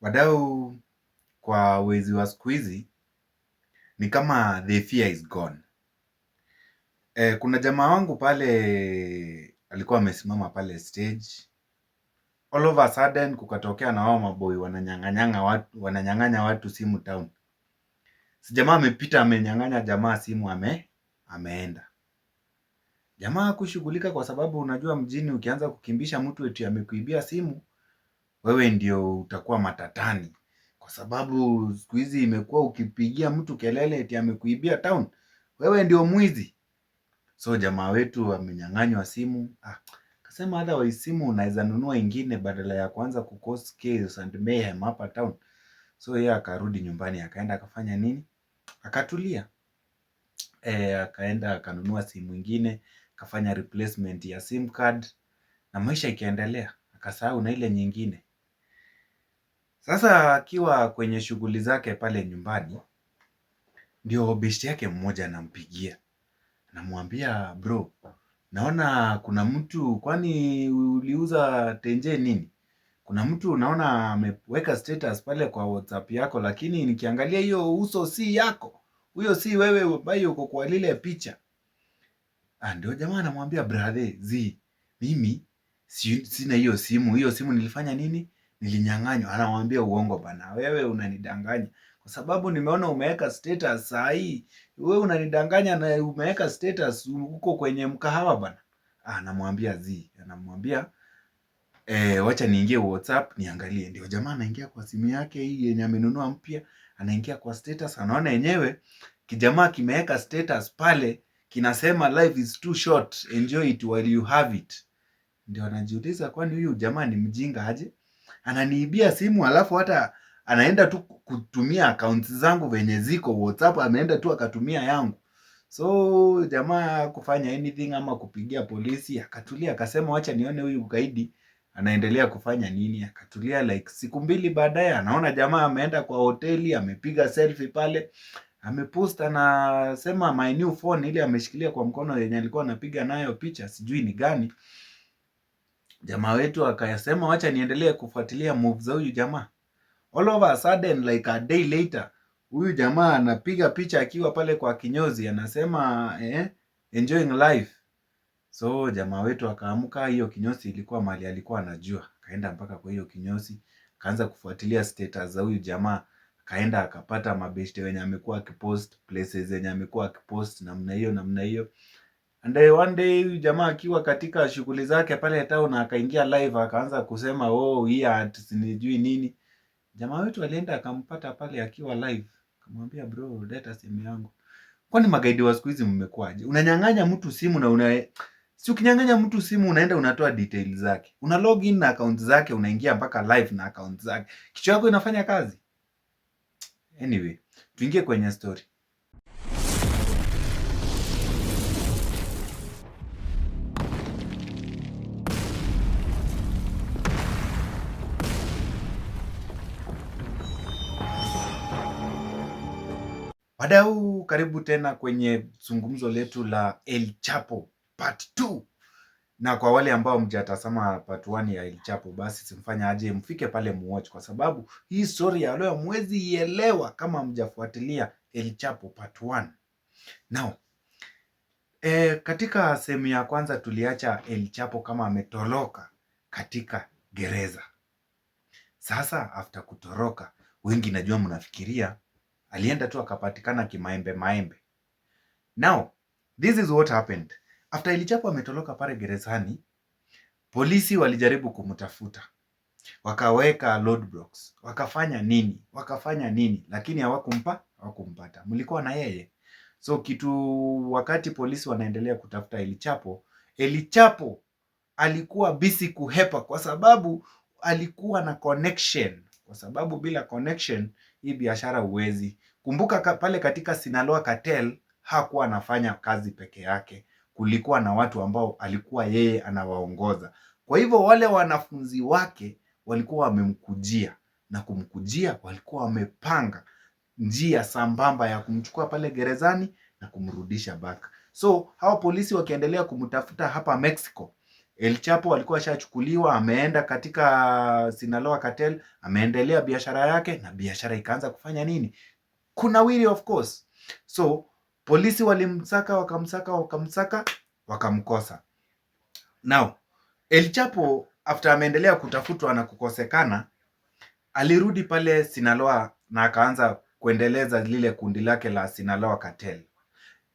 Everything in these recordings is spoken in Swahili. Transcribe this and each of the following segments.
Wadau, kwa wezi wa siku hizi ni kama the fear is gone. Kuna jamaa wangu pale alikuwa amesimama pale stage. All of a sudden kukatokea na wao maboi wananyang'anyanga watu, wananyang'anya watu simu town. Si jamaa amepita amenyang'anya jamaa simu ameenda. Jamaa hakushughulika kwa sababu unajua mjini ukianza kukimbisha mtu eti amekuibia simu, wewe ndio utakuwa matatani. Kwa sababu siku hizi imekuwa ukipigia mtu kelele eti amekuibia town, wewe ndio mwizi. So jamaa wetu amenyang'anywa simu. Akasema otherwise simu unaweza nunua ingine badala ya kuanza ku cause chaos and mayhem hapa town. So yeye akarudi nyumbani akaenda akafanya nini? Akatulia. Akaenda akanunua simu ingine, akafanya replacement ya SIM card na maisha ikaendelea, akasahau na ile nyingine. Sasa akiwa kwenye shughuli zake pale nyumbani, ndio beshte yake mmoja anampigia. Anamwambia, bro, naona kuna mtu, kwani uliuza tenje nini? Kuna mtu naona ameweka status pale kwa WhatsApp yako, lakini nikiangalia hiyo uso si yako. Huyo si wewe ambaye uko kwa lile picha. Ndio jamaa anamwambia, brother, zi, mimi sina hiyo simu. Hiyo simu nilifanya nini? Nilinyang'anywa. Anamwambia uongo bana, wewe unanidanganya. Kwa sababu nimeona umeweka status saa hii. Wewe unanidanganya na umeweka status uko kwenye mkahawa bana. Anamwambia zi, anamwambia wacha niingie WhatsApp niangalie. Ndio jamaa anaingia kwa simu yake hii yenye amenunua mpya, anaingia kwa status, anaona yenyewe kijamaa kimeweka status pale kinasema life is too short, enjoy it while you have it. Ndio anajiuliza kwani huyu jamaa ni mjinga aje? Ananiibia simu alafu hata anaenda tu kutumia accounts zangu venye ziko WhatsApp, ameenda tu akatumia yangu. So jamaa kufanya anything ama kupigia polisi, akatulia akasema wacha nione huyu gaidi anaendelea kufanya nini. Akatulia like siku mbili baadaye anaona jamaa ameenda kwa hoteli, amepiga selfie pale, amepost anasema my new phone, ile ameshikilia kwa mkono yenye alikuwa anapiga nayo picha, sijui ni gani. Jamaa wetu akayasema wacha niendelee kufuatilia move za huyu jamaa. All of a sudden like a day later, huyu jamaa anapiga picha akiwa pale kwa kinyozi anasema enjoying life. So jamaa wetu akaamka, hiyo kinyozi ilikuwa mahali alikuwa anajua. Akaenda mpaka kwa hiyo kinyozi, akaanza kufuatilia status za huyu jamaa. Akaenda akapata mabeshte wenye amekuwa akipost, places zenye amekuwa akipost namna hiyo namna hiyo. And then one day huyu jamaa akiwa katika shughuli zake pale town akaingia live akaanza kusema oh hii art sijui nini. Jamaa wetu alienda akampata pale akiwa live. Akamwambia bro, leta simu yangu. Kwani magaidi wa siku hizi mmekuaje? Unanyang'anya mtu simu na una si ukinyang'anya mtu simu unaenda unatoa details zake. Una log in na account zake, unaingia mpaka live na account zake. Kichwa yako inafanya kazi. Anyway, tuingie kwenye story. Wadau, karibu tena kwenye zungumzo letu la El Chapo part 2. Na kwa wale ambao mjatazama part 1 ya El Chapo, basi simfanya aje mfike pale muwatch, kwa sababu hii story ya leo mwezi ielewa kama mjafuatilia El Chapo part 1. Now, katika sehemu ya kwanza tuliacha El Chapo kama ametoroka katika gereza. Sasa after kutoroka, wengi najua mnafikiria alienda tu akapatikana kimaembe maembe. Now, this is what happened. After El Chapo ametoroka pale gerezani, polisi walijaribu kumtafuta. Wakaweka roadblocks, wakafanya nini? Wakafanya nini? Lakini hawakumpata. Mlikuwa na yeye. So kitu wakati polisi wanaendelea kutafuta El Chapo, El Chapo alikuwa busy kuhepa kwa sababu alikuwa na connection. Kwa sababu bila connection hii biashara huwezi. Kumbuka pale katika Sinaloa Cartel hakuwa anafanya kazi peke yake. Kulikuwa na watu ambao alikuwa yeye anawaongoza. Kwa hivyo wale wanafunzi wake walikuwa wamemkujia na kumkujia walikuwa wamepanga njia sambamba ya kumchukua pale gerezani na kumrudisha back. So hawa polisi wakiendelea kumtafuta hapa Mexico, El Chapo alikuwa ashachukuliwa, ameenda katika Sinaloa Cartel, ameendelea biashara yake na biashara ikaanza kufanya nini? Kunawiri, of course. So polisi walimsaka, wakamsaka, wakamsaka, wakamkosa. Now El Chapo, after ameendelea kutafutwa na kukosekana, alirudi pale Sinaloa na akaanza kuendeleza lile kundi lake la Sinaloa Cartel.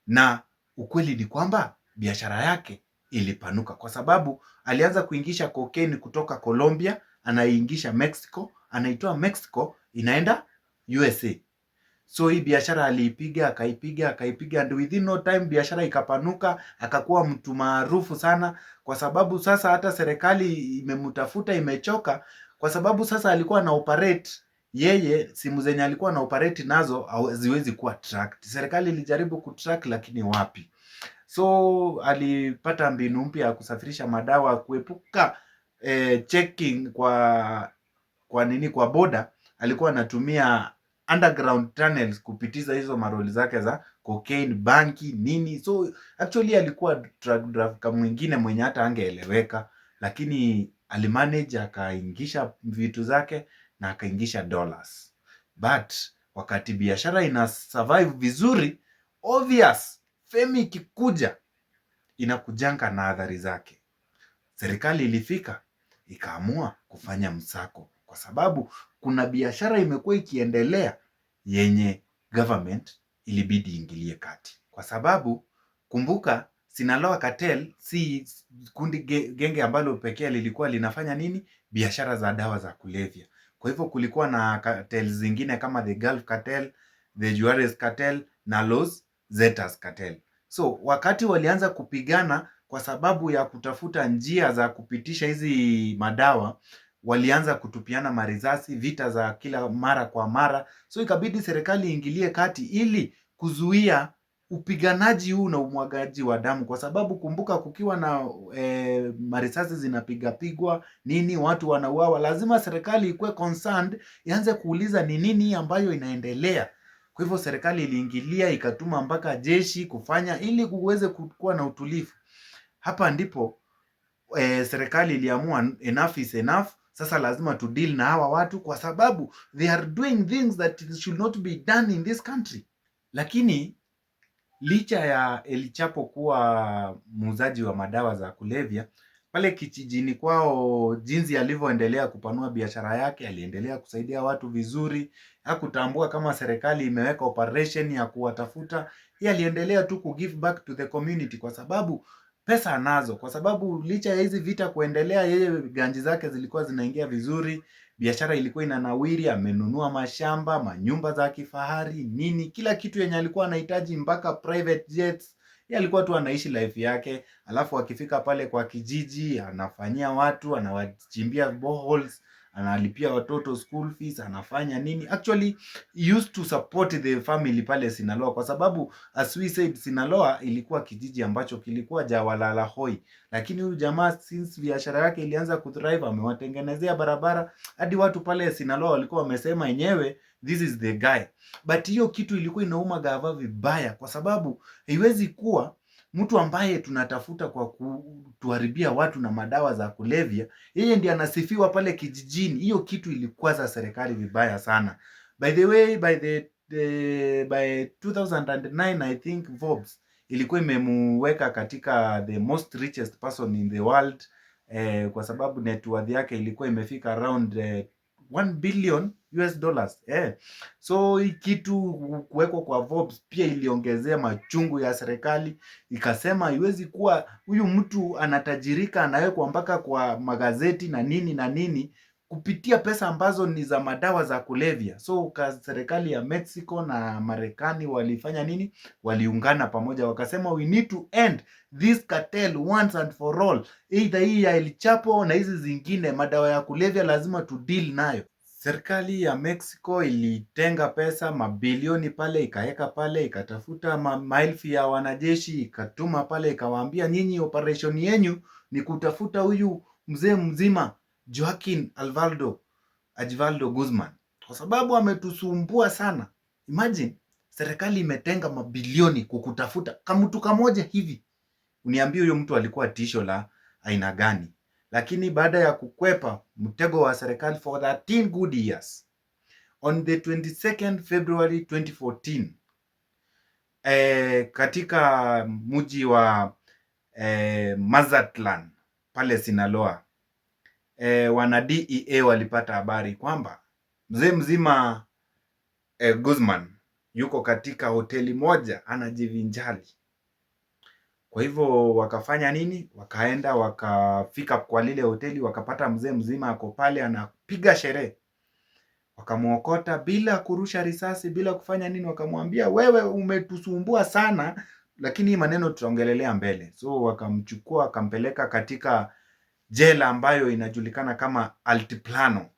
Na ukweli ni kwamba biashara yake ilipanuka kwa sababu alianza kuingisha cocaine kutoka Colombia, anaiingisha Mexico, anaitoa Mexico inaenda USA. So hii biashara aliipiga, akaipiga, akaipiga, and within no time biashara ikapanuka, akakuwa mtu maarufu sana, kwa sababu sasa hata serikali imemtafuta, imechoka, kwa sababu sasa alikuwa ana operate yeye, simu zenye alikuwa ana operate nazo haziwezi kuwa tracked. Serikali ilijaribu kutrack lakini wapi. So alipata mbinu mpya ya kusafirisha madawa kuepuka checking kwa nini, kwa border. Alikuwa anatumia underground tunnels kupitiza hizo maroli zake za cocaine, bangi, nini. So actually alikuwa drug trafficker mwingine mwenye hata angeeleweka, lakini alimanage akaingisha vitu zake na akaingisha dollars. But wakati biashara ina survive vizuri, obvious fame ikikuja inakujanga na athari zake. Serikali ilifika ikaamua kufanya msako, kwa sababu kuna biashara imekuwa ikiendelea yenye government ilibidi ingilie kati, kwa sababu kumbuka, Sinaloa Cartel si kundi genge ambalo pekee lilikuwa linafanya nini, biashara za dawa za kulevya. Kwa hivyo kulikuwa na cartel zingine kama the Gulf Cartel, the Juarez Cartel na Los Zetas Cartel. So wakati walianza kupigana kwa sababu ya kutafuta njia za kupitisha hizi madawa, walianza kutupiana marisasi, vita za kila mara kwa mara. So ikabidi serikali iingilie kati ili kuzuia upiganaji huu na umwagaji wa damu, kwa sababu kumbuka, kukiwa na marisasi zinapigapigwa nini, watu wanauawa, lazima serikali ikuwe concerned, ianze kuuliza ni nini ambayo inaendelea. Kwa hivyo serikali iliingilia ikatuma mpaka jeshi kufanya ili kuweze kuwa na utulivu. Hapa ndipo serikali iliamua enough is enough. Sasa lazima tu deal na hawa watu kwa sababu they are doing things that should not be done in this country. Lakini licha ya El Chapo kuwa muuzaji wa madawa za kulevya pale kijijini kwao, jinsi alivyoendelea kupanua biashara yake, aliendelea kusaidia watu vizuri. Hakutambua kama serikali imeweka operation ya kuwatafuta. Yeye aliendelea tu ku give back to the community kwa sababu pesa anazo, kwa sababu licha ya hizi vita kuendelea, yeye ganji zake zilikuwa zinaingia vizuri, biashara ilikuwa inanawiri, amenunua mashamba, manyumba za kifahari, nini, kila kitu yenye alikuwa anahitaji, mpaka private jets. Yeye alikuwa tu anaishi life yake, alafu akifika pale kwa kijiji anafanyia watu, anawachimbia boreholes, analipia watoto school fees, anafanya nini. Actually he used to support the family pale Sinaloa, kwa sababu as we said, Sinaloa ilikuwa kijiji ambacho kilikuwa jawalala hoi, lakini huyu jamaa since biashara yake ilianza kuthrive, amewatengenezea barabara hadi watu pale Sinaloa walikuwa wamesema yenyewe, "This is the guy." But hiyo kitu ilikuwa inauma gava vibaya, kwa sababu haiwezi kuwa mtu ambaye tunatafuta kwa kutuharibia watu na madawa za kulevya, yeye ndiye anasifiwa pale kijijini. Hiyo kitu ilikwaza serikali vibaya sana. By the way, by 2009, I think Forbes ilikuwa imemuweka katika the most richest person in the world, kwa sababu net worth yake ilikuwa imefika around 1 billion US dollars. So hii kitu kuwekwa kwa Forbes pia iliongezea machungu ya serikali, ikasema haiwezi kuwa huyu mtu anatajirika, anawekwa mpaka kwa magazeti na nini na nini kupitia pesa ambazo ni za madawa za kulevya. So serikali ya Mexico na Marekani walifanya nini? Waliungana pamoja wakasema, "We need to end this cartel once and for all." Either hii ya El Chapo na hizi zingine madawa ya kulevya lazima tu deal nayo. Serikali ya Mexico ilitenga pesa mabilioni pale, ikaweka pale, ikatafuta maelfu ya wanajeshi, ikatuma pale, ikawaambia, "Nyinyi operation yenyu ni kutafuta huyu mzee mzima Joaquin Alvaldo Ajivaldo Guzman kwa sababu ametusumbua sana." Imagine serikali imetenga mabilioni kukutafuta kamtu kamoja hivi. Uniambie huyo mtu alikuwa tisho la aina gani. Lakini baada ya kukwepa mtego wa serikali for 13 good years, on the 22nd February 2014, katika mji wa Mazatlan pale Sinaloa, wana DEA walipata habari kwamba mzee mzima Guzman yuko katika hoteli moja anajivinjari. Kwa hivyo wakafanya nini? Wakaenda wakafika kwa lile hoteli, wakapata mzee mzima ako pale anapiga sherehe. Wakamuokota bila kurusha risasi, bila kufanya nini, wakamwambia wewe umetusumbua sana, lakini hii maneno tutaongelelea mbele. So wakamchukua wakampeleka katika jela ambayo inajulikana kama Altiplano.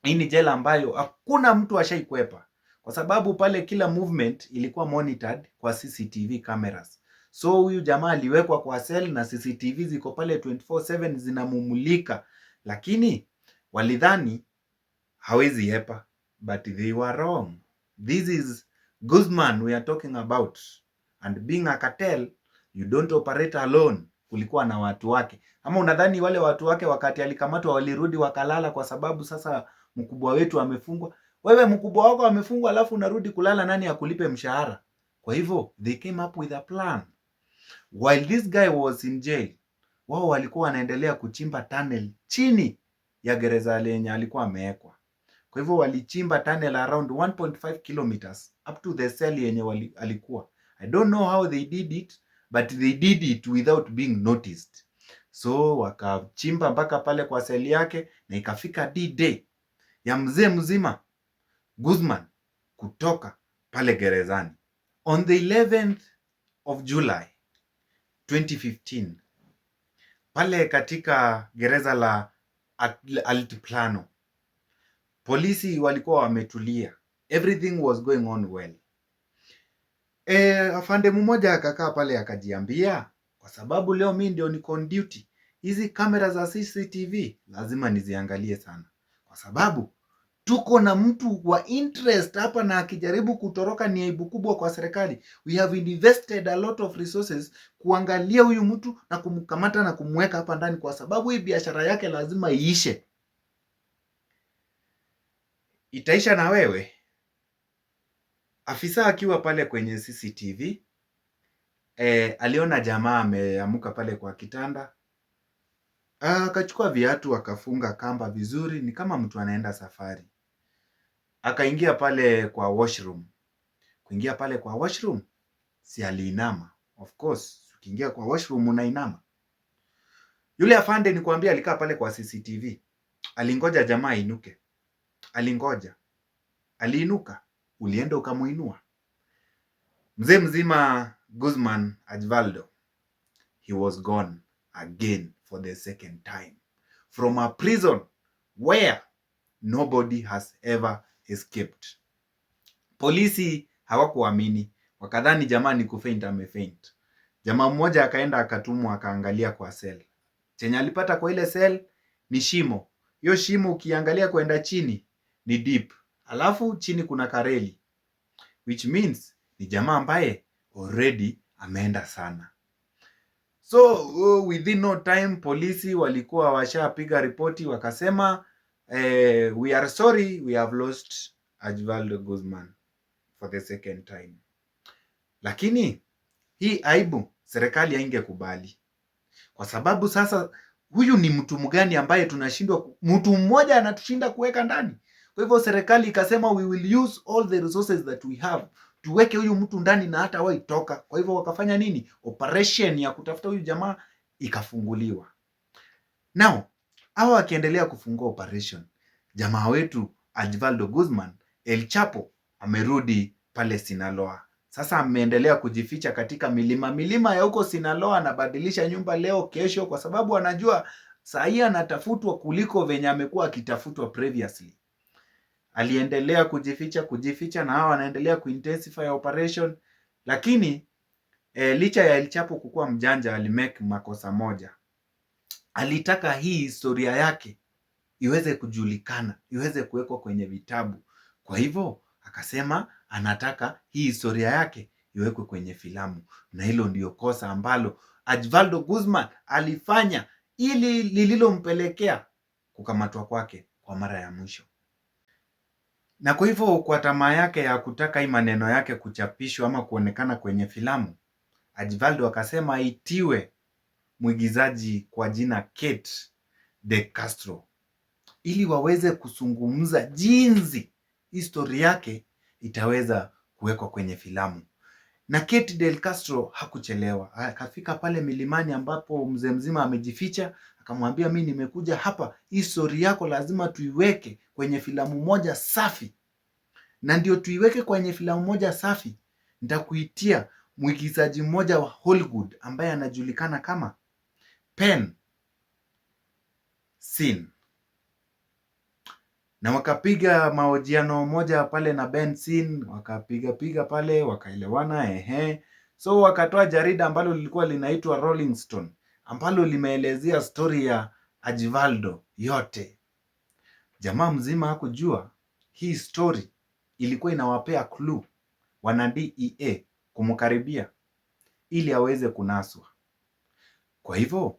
Hii ni jela ambayo hakuna mtu ashaikwepa, kwa sababu pale kila movement ilikuwa monitored kwa CCTV cameras. So huyu jamaa aliwekwa kwa cell na CCTV ziko pale 24/7 zinamumulika, lakini walidhani hawezi hepa, but they were wrong. This is Guzman we are talking about, and being a cartel you don't operate alone. Kulikuwa na watu wake. Ama unadhani wale watu wake wakati alikamatwa walirudi wakalala kwa sababu sasa mkubwa wetu amefungwa? Wewe mkubwa wako amefungwa, alafu unarudi kulala, nani akulipe mshahara? Kwa hivyo they came up with a plan. While this guy was in jail, wao walikuwa wanaendelea kuchimba tunnel chini ya gereza lenye alikuwa amewekwa. Kwa hivyo walichimba tunnel around 1.5 kilometers up to the cell yenye alikuwa. I don't know how they did it, but they did it without being noticed. So wakachimba mpaka pale kwa cell yake na ikafika D-Day ya mzee mzima Guzman kutoka pale gerezani. On the 11th of July 2015, pale katika gereza la Altiplano, polisi walikuwa wametulia, everything was going on well. Afande mmoja akakaa pale akajiambia, kwa sababu leo mi ndio niko on duty, hizi kamera za CCTV lazima niziangalie sana, kwa sababu tuko na mtu wa interest hapa, na akijaribu kutoroka ni aibu kubwa kwa serikali. We have invested a lot of resources kuangalia huyu mtu na kumkamata na kumweka hapa ndani, kwa sababu hii biashara yake lazima iishe. Itaisha na wewe. Afisa akiwa pale kwenye CCTV aliona jamaa ameamuka pale kwa kitanda, akachukua viatu akafunga kamba vizuri, ni kama mtu anaenda safari. Akaingia pale kwa washroom. Kuingia pale kwa washroom, si aliinama? Of course, ukiingia kwa washroom unainama. Yule afande, nikwambia, alikaa pale kwa CCTV, alingoja jamaa ainuke, alingoja, aliinuka, ulienda ukamuinua. Mzee mzima Guzman Ajvaldo, he was gone again for the second time from a prison where nobody has ever escaped. Polisi hawakuamini, wakadhani jamaa ni kufaint, amefaint. Jamaa mmoja akaenda akatumwa akaangalia kwa cell. Chenye alipata kwa ile cell ni shimo. Hiyo shimo ukiangalia kwenda chini ni deep, alafu chini kuna kareli, which means ni jamaa ambaye already ameenda sana. So within no time polisi walikuwa washapiga ripoti wakasema, we are sorry, we have lost Ajvaldo Guzman for the second time. Lakini hii aibu serikali haingekubali kwa sababu sasa huyu ni mtu mgani ambaye tunashindwa, mtu mmoja anatushinda kuweka ndani. Kwa hivyo serikali ikasema, we will use all the resources that we have tuweke huyu mtu ndani na hata toka. Kwa hivyo wakafanya nini? Operation ya kutafuta huyu jamaa ikafunguliwa. Now hawa wakiendelea kufungua operation, jamaa wetu Ajvaldo Guzman El Chapo amerudi pale Sinaloa. Sasa ameendelea kujificha katika milima milima ya huko Sinaloa, anabadilisha nyumba leo kesho, kwa sababu anajua saa hii anatafutwa kuliko venye amekuwa akitafutwa previously. Aliendelea kujificha kujificha, na hawa wanaendelea kuintensify operation, lakini licha ya El Chapo kukuwa mjanja, alimake makosa moja. Alitaka hii historia yake iweze kujulikana, iweze kuwekwa kwenye vitabu. Kwa hivyo akasema anataka hii historia yake iwekwe kwenye filamu, na hilo ndio kosa ambalo Archivaldo Guzman alifanya ili lililompelekea kukamatwa kwake kwa mara ya mwisho. Na kwa hivyo kwa tamaa yake ya kutaka hii maneno yake kuchapishwa ama kuonekana kwenye filamu, Archivaldo akasema aitiwe mwigizaji kwa jina Kate De Castro ili waweze kuzungumza jinsi histori yake itaweza kuwekwa kwenye filamu. Na Kate Del Castro hakuchelewa, akafika pale milimani ambapo mzee mzima amejificha, akamwambia mi nimekuja hapa, hii story yako lazima tuiweke kwenye filamu moja safi, na ndio tuiweke kwenye filamu moja safi, nitakuitia mwigizaji mmoja wa Hollywood ambaye anajulikana kama Penn Sin. Na wakapiga mahojiano moja pale na Ben Sin, wakapiga piga pale, wakaelewana, ehe. So wakatoa jarida ambalo lilikuwa linaitwa Rolling Stone, ambalo limeelezea story ya Archivaldo yote. Jamaa mzima hakujua hii story ilikuwa inawapea clue wana DEA kumkaribia ili aweze kunaswa. Kwa hivyo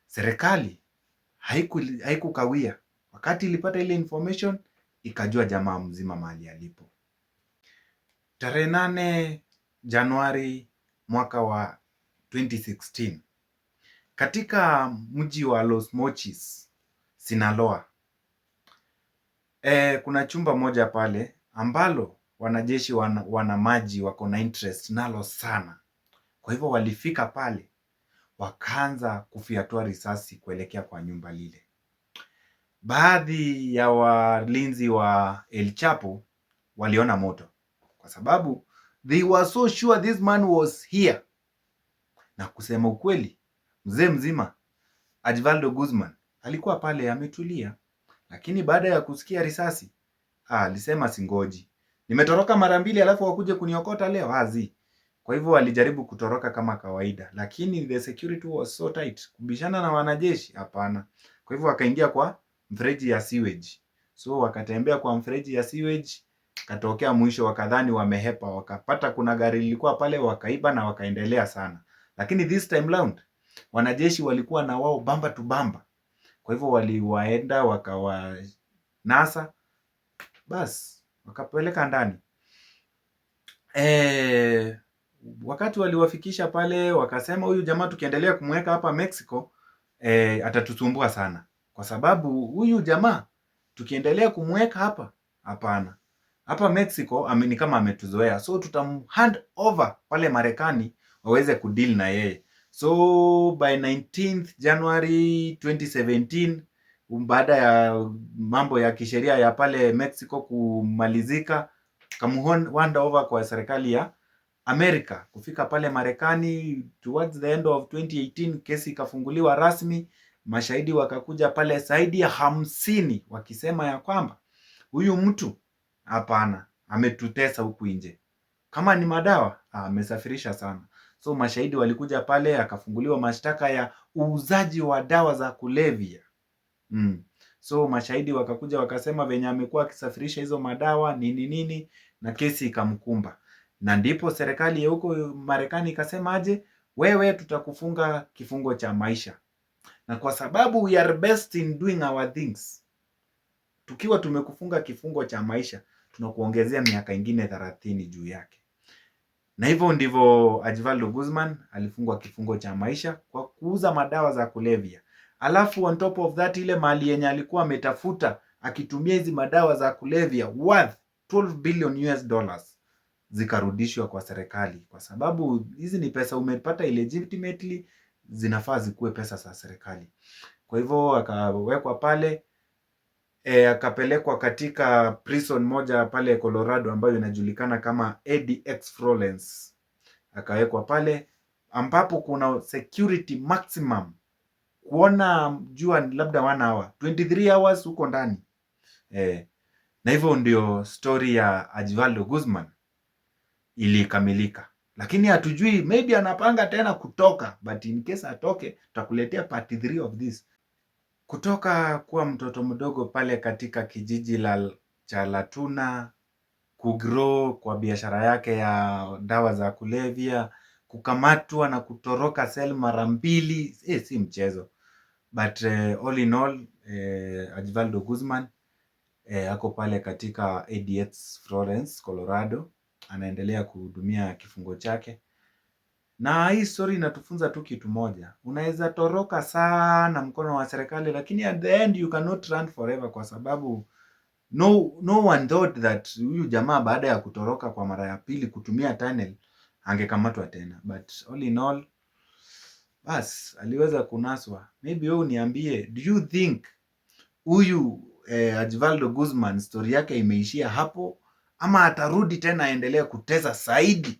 serikali haikukawia. Wakati ilipata ile information ikajua jamaa mzima mahali alipo. Tarehe 8 Januari mwaka wa 2016 katika mji wa Los Mochis, Sinaloa, kuna chumba moja pale ambalo wanajeshi wana maji wako na interest nalo sana. Kwa hivyo walifika pale wakaanza kufiatua risasi kuelekea kwa nyumba lile. Baadhi ya walinzi wa El Chapo waliona moto kwa sababu they were so sure this man was here. Na kusema ukweli, mzee mzima Archivaldo Guzman alikuwa pale ametulia, lakini baada ya kusikia risasi alisema singoji, nimetoroka mara mbili alafu wakuje kuniokota leo azi. Kwa hivyo walijaribu kutoroka kama kawaida, lakini the security was so tight, kubishana na wanajeshi hapana. Kwa hivyo wakaingia kwa mfereji ya sewage, so wakatembea kwa mfereji ya sewage, katokea mwisho, wakadhani wamehepa, wakapata kuna gari lilikuwa pale, wakaiba na wakaendelea sana. Lakini this time round wanajeshi walikuwa na wao bamba tu bamba, kwa hivyo waliwaenda wakawanasa, bas wakapeleka ndani. Wakati waliwafikisha pale wakasema huyu jamaa tukiendelea kumweka hapa Mexico atatusumbua sana, kwa sababu huyu jamaa tukiendelea kumweka hapa, hapana, hapa Mexico ni kama ametuzoea, so tutam hand over pale Marekani waweze kudeal na yeye. So by 19th January 2017, baada ya mambo ya kisheria ya pale Mexico kumalizika, kamuhand over kwa serikali ya Amerika. Kufika pale Marekani towards the end of 2018, kesi ikafunguliwa rasmi. Mashahidi wakakuja pale zaidi ya 50 wakisema ya kwamba huyu mtu hapana, ametutesa huku nje, kama ni madawa amesafirisha sana. So mashahidi walikuja pale, akafunguliwa mashtaka ya uuzaji wa dawa za kulevya. So mashahidi wakakuja wakasema venye amekuwa akisafirisha hizo madawa nini nini, na kesi ikamkumba, na ndipo serikali ya huko Marekani ikasema aje, wewe tutakufunga kifungo cha maisha, na kwa sababu we are best in doing our things, tukiwa tumekufunga kifungo cha maisha tunakuongezea miaka ingine 30 juu yake. Na hivyo ndivyo Archivaldo Guzman alifungwa kifungo cha maisha kwa kuuza madawa za kulevya. Alafu on top of that, ile mali yenye alikuwa ametafuta akitumia hizi madawa za kulevya worth 12 billion US dollars zikarudishwa kwa serikali, kwa sababu hizi ni pesa umepata illegitimately, zinafaa zikuwe pesa za serikali. Kwa hivyo akawekwa pale akapelekwa katika prison moja pale Colorado ambayo inajulikana kama ADX Florence. Akawekwa pale ambapo kuna security maximum, kuona jua labda 1 hour, 23 hours huko ndani. Na hivyo ndio story ya Archivaldo Guzman ilikamilika, lakini hatujui, maybe anapanga tena kutoka, but in case atoke tutakuletea part 3 of this. Kutoka kuwa mtoto mdogo pale katika kijiji cha Latuna, kugrow kwa biashara yake ya dawa za kulevya, Kukamatwa na kutoroka cell mara mbili, si mchezo. But all in all, Archivaldo Guzman ako pale katika ADX Florence, Colorado, anaendelea kuhudumia kifungo chake. Na hii story inatufunza tu kitu moja, unaweza toroka sana mkono wa serikali, lakini at the end you cannot run forever, kwa sababu no one thought that huyu jamaa baada ya kutoroka kwa mara ya pili kutumia tunnel angekamatwa tena, but all in all, bas aliweza kunaswa. Maybe wewe uniambie, do you think huyu Archivaldo Guzman story yake imeishia hapo ama atarudi tena aendelee kutesa zaidi?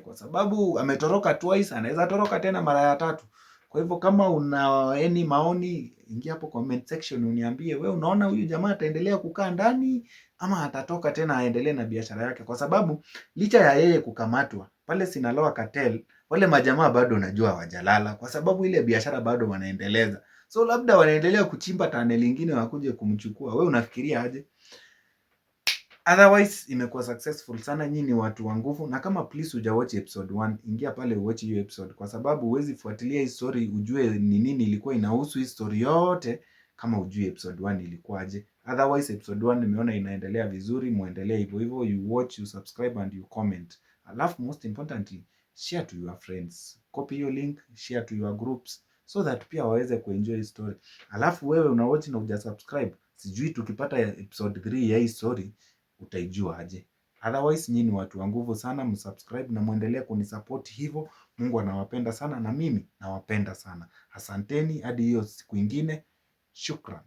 Kwa sababu ametoroka twice, anaweza toroka tena mara ya tatu. Kwa hivyo kama una any maoni, ingia hapo comment section uniambie, we unaona huyu jamaa ataendelea kukaa ndani ama atatoka tena aendelee na biashara yake? Kwa sababu licha ya yeye kukamatwa pale Sinaloa Cartel, wale majamaa bado unajua hawajalala, kwa sababu ile biashara bado wanaendeleza. So labda wanaendelea kuchimba tunnel ingine wakuje kumchukua. We unafikiria aje? Otherwise imekuwa successful sana. Nyinyi ni watu wa nguvu, na kama please hujawatch episode 1, ingia pale uwatch hiyo episode, kwa sababu huwezi fuatilia hii story ujue ni nini ilikuwa inahusu hii story yote kama hujui episode 1 ilikuwaje. Otherwise episode 1 nimeona inaendelea vizuri, muendelee hivyo hivyo, you watch, you subscribe and you comment. Alafu most importantly, share to your friends, copy hiyo link, share to your groups so that pia waweze kuenjoy hii story. Alafu wewe una watch na huja subscribe, sijui tukipata episode 3 ya hii story utaijua aje? Otherwise nyinyi ni watu wa nguvu sana, msubscribe na muendelee kunisupport hivyo. Mungu anawapenda sana na mimi nawapenda sana. Asanteni hadi hiyo siku ingine. Shukran.